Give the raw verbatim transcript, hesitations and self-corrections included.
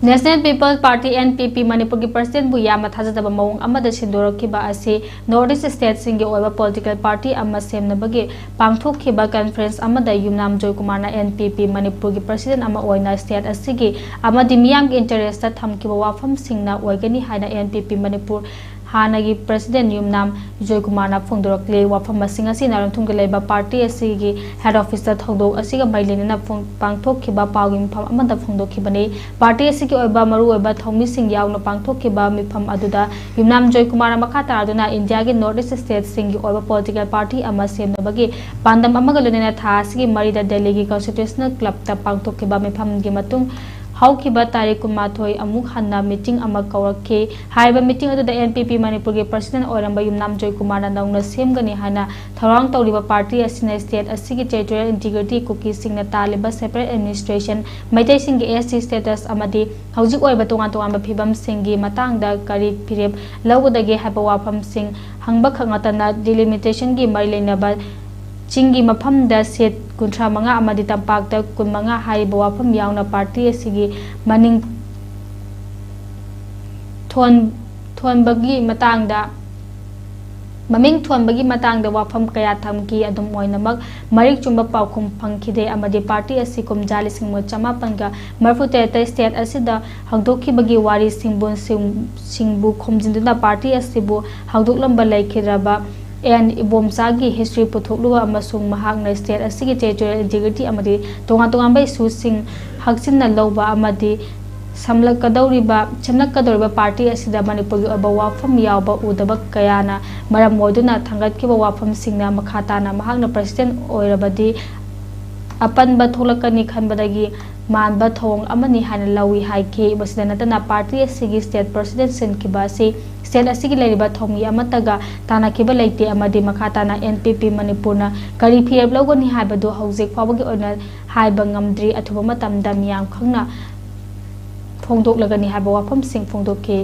National People's Party, N P P, ꯃꯅꯤꯄꯨꯔꯒꯤ ꯄ꯭ꯔꯁꯤꯗꯦꯟꯕꯨ ꯌꯥꯝꯅ ꯊꯥꯖꯗꯕ ꯃꯑꯣꯡ ꯑꯃꯗ ꯁꯤꯟꯗꯣꯔꯛꯈꯤꯕ ꯑꯁꯤ ꯅꯣꯔꯠ ꯏꯁ ꯁ꯭ꯇꯦꯠꯁꯤꯡꯒꯤ ꯑꯣꯏꯕ ꯄꯣꯂꯤꯇꯤꯀꯦꯜ ꯄꯥꯔꯇꯤ ꯑꯃ ꯁꯦꯝꯅꯕꯒꯤ ꯄꯥꯡꯊꯣꯛꯈꯤꯕ ꯀꯟꯐꯔꯦꯟꯁ ꯑꯃꯗ ꯌꯨꯝꯅꯥꯝ ꯖꯣꯏꯀꯨꯃꯥꯔꯅ N P P ꯃꯅꯤꯄꯨꯔꯒꯤ ꯄ꯭ꯔꯁꯤꯗꯦꯟ ꯑꯃ ꯑꯣꯏꯅ ꯁ꯭ꯇꯦꯠ ꯑꯁꯤꯒꯤ ꯑꯃꯗꯤ ꯃꯤꯌꯥꯝꯒꯤ ꯏꯟꯇꯔꯦꯁꯇ ꯊꯝꯈꯤꯕ ꯋꯥꯐꯝꯁꯤꯡꯅ ꯑꯣꯏꯒꯅꯤ ꯍꯥꯏꯅ N P P ꯃꯅꯤꯄꯨꯔ ꯍꯥꯟꯅꯒꯤ ꯄ꯭ꯔꯁꯤꯗꯦꯟ ꯌꯨꯝꯅꯥꯝ ꯖꯣꯏꯀꯨꯃꯥꯔꯅ ꯐꯣꯡꯗꯣꯔꯛꯂꯤ꯫ ꯋꯥꯐꯝ ꯑꯁꯤꯡ ꯑꯁꯤ ꯅꯥꯔꯟꯊꯨꯝꯒꯤ ꯂꯩꯕ ꯄꯥꯔꯇꯤ ꯑꯁꯤꯒꯤ ꯍꯦꯗ ꯑꯣꯐꯤꯁꯇ ꯊꯧꯗꯣꯛ ꯑꯁꯤꯒ ꯃꯔꯤ ꯂꯩꯅꯅ ꯐꯣꯡ-, ꯄꯥꯡꯊꯣꯛꯈꯤꯕ ꯄꯥꯎꯒꯤ ꯃꯤꯐꯝ ꯑꯃꯗ ꯐꯣꯡꯗꯣꯛꯈꯤꯕꯅꯤ꯫ ꯄꯥꯔꯇꯤ ꯑꯁꯤꯒꯤ ꯑꯣꯏꯕ ꯃꯔꯨꯑꯣꯏꯕ ꯊꯧꯃꯤꯁꯤꯡ ꯌꯥꯎꯅ ꯄꯥꯡꯊꯣꯛꯈꯤꯕ ꯃꯤꯐꯝ ꯑꯗꯨꯗ ꯌꯨꯝꯅꯥꯝ ꯖꯣꯏꯀꯨꯃꯥꯔꯅ ꯃꯈꯥ ꯇꯥꯗꯨꯅ ꯏꯟꯗꯤꯌꯥꯒꯤ ꯅꯣꯔꯠ ꯏꯁ ꯁ꯭ꯇꯦꯠꯁꯤꯡꯒꯤ ꯑꯣꯏꯕ ꯄꯣꯂꯤꯇꯤꯀꯦꯜ ꯄꯥꯔꯇꯤ ꯑꯃ ꯁꯦꯝꯅꯕꯒꯤ ꯄꯥꯟꯗꯝ ꯑꯃꯒ ꯂꯣꯏꯅꯅ ꯊꯥ ꯑꯁꯤꯒꯤ ꯃꯔꯤꯗ ꯗꯦꯜꯂꯤꯒꯤ ꯀꯟꯁꯇꯤꯇ꯭ꯌꯨꯁꯅꯦꯜ ꯀ꯭ꯂꯕꯇ ꯄꯥꯡꯊꯣꯛꯈꯤꯕ ꯃꯤꯐꯝꯒꯤ ꯃꯇꯨꯡ ꯍꯧꯈꯤꯕ ꯇꯥꯔꯤꯛ ꯀꯨꯟꯃꯥꯊꯣꯏ ꯑꯃꯨꯛ ꯍꯟꯅ ꯃꯤꯇꯤꯡ ꯑꯃ ꯀꯧꯔꯛꯈꯤ꯫ ꯍꯥꯏꯔꯤꯕ ꯃꯤꯇꯤꯡ ꯑꯗꯨꯗ N P P ꯃꯅꯤꯄꯨꯔꯒꯤ ꯄ꯭ꯔꯁꯤꯗꯦꯟ ꯑꯣꯏꯔꯝꯕ ꯌꯨꯝꯅꯥꯝ ꯖꯣꯏꯀꯨꯃꯥꯔꯅ ꯅꯧꯅ ꯁꯦꯝꯒꯅꯤ ꯍꯥꯏꯅ ꯊꯧꯔꯥꯡ ꯇꯧꯔꯤꯕ ꯄꯥꯔꯇꯤ ꯑꯁꯤꯅ ꯁ꯭ꯇꯦꯠ ꯑꯁꯤꯒꯤ ꯇꯦꯔꯤꯇꯣꯔꯤꯌꯦꯜ ꯏꯟꯇꯤꯒ꯭ꯔꯤꯇꯤ, ꯀꯨꯀꯤꯁꯤꯡꯅ ꯇꯥꯜꯂꯤꯕ ꯁꯦꯄꯔꯦꯠ ꯑꯦꯗꯃꯤꯅꯤꯁꯇ꯭ꯔꯦꯁꯟ, ꯃꯩꯇꯩꯁꯤꯡꯒꯤ S T status ꯑꯃꯗꯤ ꯍꯧꯖꯤꯛ ꯑꯣꯏꯕ ꯇꯣꯉꯥꯟ ꯇꯣꯉꯥꯟꯕ ꯐꯤꯕꯝꯁꯤꯡꯒꯤ ꯃꯇꯥꯡꯗ ꯀꯔꯤ ꯐꯤꯔꯦꯞ ꯂꯧꯒꯗꯒꯦ ꯍꯥꯏꯕ ꯋꯥꯐꯝꯁꯤꯡ ꯍꯪꯕꯈꯛ ꯅꯠꯇꯅ, ꯗꯤꯂꯤꯃꯤꯇꯦꯁꯟꯒꯤ ꯃꯔꯤ ꯂꯩꯅꯕ ꯆꯤꯡꯒꯤ ꯃꯐꯝꯗ ꯁꯤꯠ ꯀꯨꯟꯊ꯭ꯔꯥ ꯃꯉꯥ ꯑꯃꯗꯤ ꯇꯝꯄꯥꯛꯇ ꯀꯨꯟꯃꯉꯥ ꯍꯥꯏꯔꯤꯕ ꯋꯥꯐꯝ ꯌꯥꯎꯅ ꯄꯥꯔꯇꯤ ꯑꯁꯤꯒꯤ ꯃꯅꯤꯡ ꯊꯣꯟ-, ꯊꯣꯟꯕꯒꯤ ꯃꯇꯥꯡꯗ, ꯃꯃꯤꯡ ꯊꯣꯟꯕꯒꯤ ꯃꯇꯥꯡꯗ ꯋꯥꯐꯝ ꯀꯌꯥ ꯊꯝꯈꯤ꯫ ꯑꯗꯨꯝ ꯑꯣꯏꯅꯃꯛ, ꯃꯔꯤꯛ ꯆꯨꯝꯕ ꯄꯥꯎꯈꯨꯝ ꯐꯪꯈꯤꯗꯦ ꯑꯃꯗꯤ ꯄꯥꯔꯇꯤ ꯑꯁꯤ ꯀꯨꯝꯖꯥ ꯂꯤꯁꯤꯡ ꯑꯃꯒ ꯆꯃꯥꯄꯟꯒ ꯃꯔꯤꯐꯨ ꯇꯔꯦꯠꯇ ꯁ꯭ꯇꯦꯠ ꯑꯁꯤꯗ ꯍꯧꯗꯣꯛꯈꯤꯕꯒꯤ ꯋꯥꯔꯤ ꯁꯤꯡꯕꯨ, ꯁꯤꯡ-, ꯁꯤꯡꯕꯨ ꯈꯣꯝꯖꯤꯟꯗꯨꯅ ꯄꯥꯔꯇꯤ ꯑꯁꯤꯕꯨ ꯍꯧꯗꯣꯛꯂꯝꯕ ꯂꯩꯈꯤꯗ꯭ꯔꯕ ꯑꯦꯟ ꯏꯕꯣꯝꯆꯥꯒꯤ ꯍꯤꯁꯇ꯭ꯔꯤ ꯄꯨꯊꯣꯛꯂꯨꯕ ꯑꯃꯁꯨꯡ ꯃꯍꯥꯛꯅ ꯁ꯭ꯇꯦꯠ ꯑꯁꯤꯒꯤ ꯇꯦꯔꯤꯇꯣꯔꯤꯌꯦꯜ ꯏꯟꯇꯤꯒ꯭ꯔꯤꯇꯤ ꯑꯃꯗꯤ ꯇꯣꯉꯥꯟ ꯇꯣꯉꯥꯟꯕ ꯏꯁꯨꯁꯤꯡ ꯍꯛꯆꯤꯟꯅ ꯂꯧꯕ ꯑꯃꯗꯤ ꯁꯝꯂꯛꯀꯗꯧꯔꯤꯕ, ꯁꯦꯝꯂꯛꯀꯗꯧꯔꯤꯕ ꯄꯥꯔꯇꯤ ꯑꯁꯤꯗ ꯃꯅꯤꯄꯨꯔꯒꯤ ꯑꯣꯏꯕ ꯋꯥꯐꯝ ꯌꯥꯎꯕ ꯎꯗꯕ ꯀꯌꯥꯅ ꯃꯔꯝ ꯑꯣꯏꯗꯨꯅ ꯊꯥꯡꯒꯠꯈꯤꯕ ꯋꯥꯐꯝꯁꯤꯡꯅ ꯃꯈꯥ ꯇꯥꯅ ꯃꯍꯥꯛꯅ ꯄ꯭ꯔꯁꯤꯗꯦꯟ ꯑꯣꯏꯔꯕꯗꯤ ꯑꯄꯟꯕ ꯊꯣꯛꯂꯛꯀꯅꯤ ꯈꯟꯕꯗꯒꯤ ꯃꯥꯟꯕ ꯊꯧꯑꯣꯡ ꯑꯃꯅꯤ ꯍꯥꯏꯅ ꯂꯧꯏ ꯍꯥꯏꯈꯤ꯫ ꯃꯁꯤꯗ ꯅꯠꯇꯅ ꯄꯥꯔꯇꯤ ꯑꯁꯤꯒꯤ ꯁ꯭ꯇꯦꯠ ꯄ꯭ꯔꯁꯤꯗꯦꯟ ꯁꯤꯟꯈꯤꯕ ꯑꯁꯤ ꯁ꯭ꯇꯦꯠ ꯑꯁꯤꯒꯤ ꯂꯩꯔꯤꯕ ꯊꯧꯃꯤ ꯑꯃꯠꯇꯒ ꯇꯥꯟꯅꯈꯤꯕ ꯂꯩꯇꯦ ꯑꯃꯗꯤ ꯃꯈꯥ ꯇꯥꯅ N P P ꯃꯅꯤꯄꯨꯔꯅ ꯀꯔꯤ ꯐꯤꯔꯦꯞ ꯂꯧꯒꯅꯤ ꯍꯥꯏꯕꯗꯨ ꯍꯧꯖꯤꯛ ꯐꯥꯎꯕꯒꯤ ꯑꯣꯏꯅ ꯍꯥꯏꯕ ꯉꯝꯗ꯭ꯔꯤ꯫ ꯑꯊꯨꯕ ꯃꯇꯝꯗ ꯃꯤꯌꯥꯝ ꯈꯪꯅ ꯐꯣꯡꯗꯣꯛꯂꯒꯅꯤ ꯍꯥꯏꯕ ꯋꯥꯐꯝꯁꯤꯡ ꯐꯣꯡꯗꯣꯛꯈꯤ꯫